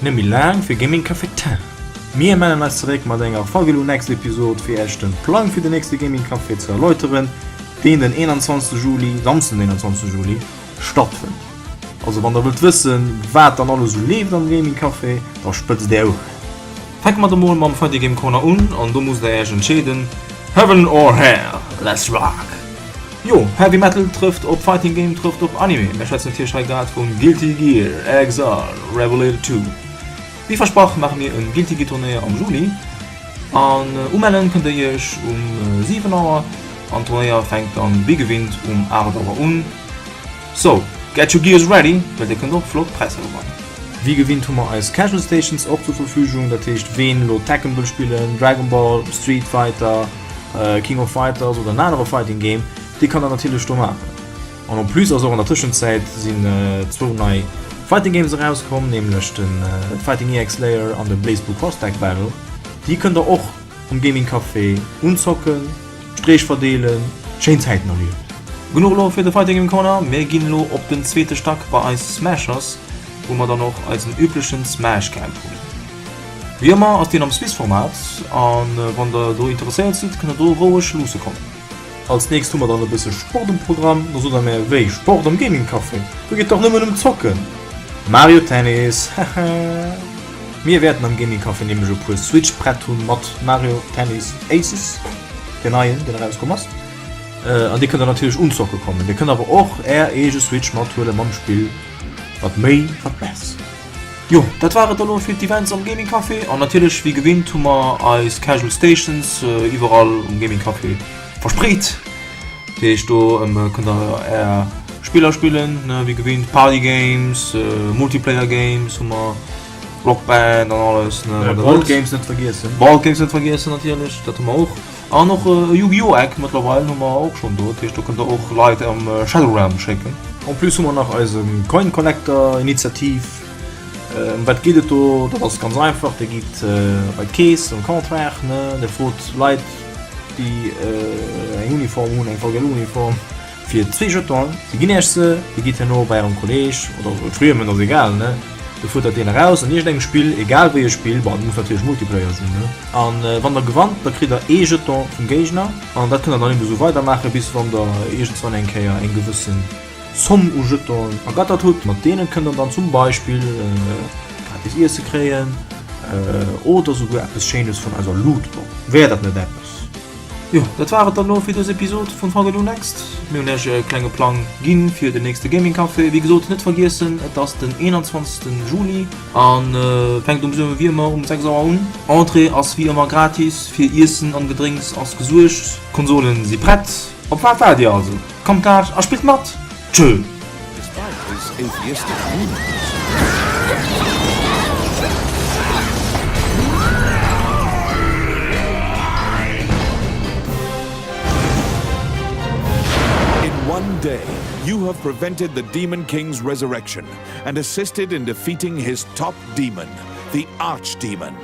Net méi laang fir Gaming Café Time. Mir mellen eis zeréck mat enger Fagelu Next Episode fir Iech den Plang fir den nächste Gaming Café ze erläuteren, deen den 21 Juli, Samsden den 21 Juli, stattfënnt. Also wann der wëllt wëssen wat dann alles esou leeft am Gaming Café, da spëtzt är Oueren. Fänke mer da mol mam Fighting Game Corner un an do musst der Iech entscheeden, Heaven or Hell, let's rock! Jo, Heavy Metal trëfft op Fighting Game trëfft op Anime. Mir schwätzen natierlech hei grad vun Guilty Gear Xrd Revelator 2. Wéi versprach maache mir en Guilty Gear Turnéier am Juli an umellen kënnt der iech um 7 Auer an Turnéier fänkt dann wéi gewinnt um 8 Auer un. So, get your gears ready, well dir kënnt och flott Präisser gewannen. Wéi gewinnt hu mer eis Casual Stations och zur Verfügung, dat heescht ween elo Tekken wëll spillen, Dragon Ball, Street Fighter, King of Fighters oder en anere Fighting Game, dee kann dat natierlech do maachen. An en plus ass och an der Tëschenzäit sinn zwou nei Fighting Games erauskomm, nämlech de Fighting EX Layer an de BlazBlue Cross Tag Battle. Déi kënnt der och um Gaming Café unzocken. Streech verdeelen, schéin Zäiten erliewen. Genuch elo fir de Fighting Game Corner, mir ginn elo op den zweete Stack bei eis Smashers, wou mer dann och eisen üblechen Smash Camp hunn. Wéi ëmmer ass deen am Swiss Format an wann der do interesséiert sidd, kënnt der do roueg luusse kommen. Als nächst hu mer dann e bësse Sport um Programm, do sot der mär, wéi, Sport am Gaming Café, do geet dach nëmmen ëm Zocken? Mario Tennis, haha! Mir wäerten am Gaming Café nämlech e puer Switch prett hunn mat Mario Tennis Aces, deen neien, deen erauskomm ass. An dee kënnt der natierlech unzocke kommen. Dir kënnt awer och är eege Switch mathuele mam Spill, wat méi, wat besser. Jo, dat war et elo fir d'Events am Gaming Café. An natierlech, wéi gewinnt, hu mer eis Casual Stations iwwerall um Gaming Café verspreet. Dat heescht, do kënnt der är Spiller spillen, wéi gewinnt, Party Games, Multiplayer Games hu mer, Rock Band an alles, ne, wat der wëllt. Board Games net vergiessen. Board Games net vergiessen natierlech, dat hu mer och. An och e Yu-Gi-Oh! Eck mëttlerweil hu mer och schonn do, dat heescht do kënnt der och Leit am Shadow Realm schécken. En plus hu mer nach eise Coin Collector Initiativ. Ëm wat geet et do? Dat ass ganz einfach, Dir gitt bei d'Keess um Comptoir, ne, Dir frot Leit déi eng Uniform hunn, eng VGL-Uniform, Fir zwee Jetonen, se ginn iech se, dir gitt herno bei ärem Kolleg oder e Friemen, ass egal, ne, do futtert deen eraus an iergendengem Spill, egal wéi e Spill, bon, et muss natierlech Multiplayer sinn, ne, an wann der gewannt, da kritt der ee Jeton vum Géigner an dat kënnt der dann eben esou weidermaachen, bis wann der iergendswann eng Kéier eng gewëssen Zomm u Jetonen ergattert hutt. Mat deenen kënnt der dann zum Beispill gratis Iesse kréien oder souguer eppes Schéines vun eiser Lootbox. Wär dat net eppes? Jo, dat war et dann elo fir dës Episod vun Fagelu Next. Mir hunn iech e klenge Plang ginn fir den nächste Gaming Café. Wéi gesot, net vergiessen, et ass den 21. Juli an fänkt um wéi ëmmer um 6 Auer un. Entrée ass wéi ëmmer gratis, fir Iessen an Gedrénks ass gesuergt, d'Konsolen si prett. Op wat waart dir also? Kommt laanscht a spillt mat! Tschö! Despite his atheistic leanings. In one day, you have prevented the Demon King's resurrection and assisted in defeating his top demon, the Archdemon.